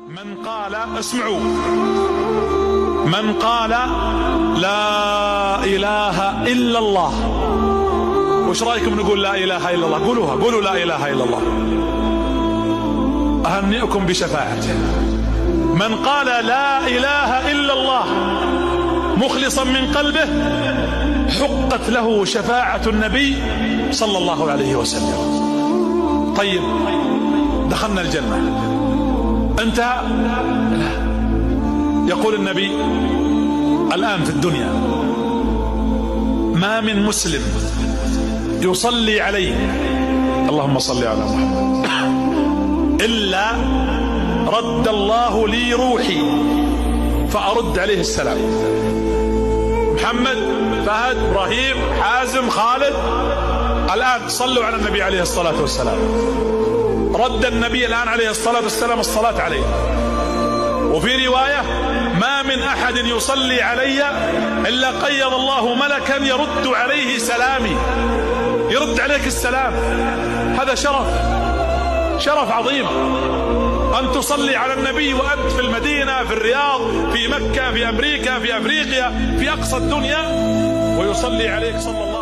من قال، اسمعوا، من قال لا إله إلا الله، وش رأيكم نقول لا إله إلا الله؟ قولوها، قولوا لا إله إلا الله. أهنئكم بشفاعته. من قال لا إله إلا الله مخلصا من قلبه حقت له شفاعة النبي صلى الله عليه وسلم. طيب، دخلنا الجنة، انتهى. يقول النبي الآن في الدنيا ما من مسلم يصلي عليه، اللهم صل على محمد، إلا رد الله لي روحي فأرد عليه السلام. محمد، فهد، إبراهيم، حازم، خالد، الآن صلوا على النبي عليه الصلاة والسلام. رد النبي الآن عليه الصلاة والسلام الصلاة عليه. وفي رواية ما من أحد يصلي علي إلا قيض الله ملكا يرد عليه سلامي، يرد عليك السلام. هذا شرف، شرف عظيم أن تصلي على النبي وأنت في المدينة، في الرياض، في مكة، في أمريكا، في أفريقيا، في أقصى الدنيا، ويصلي عليك صلى الله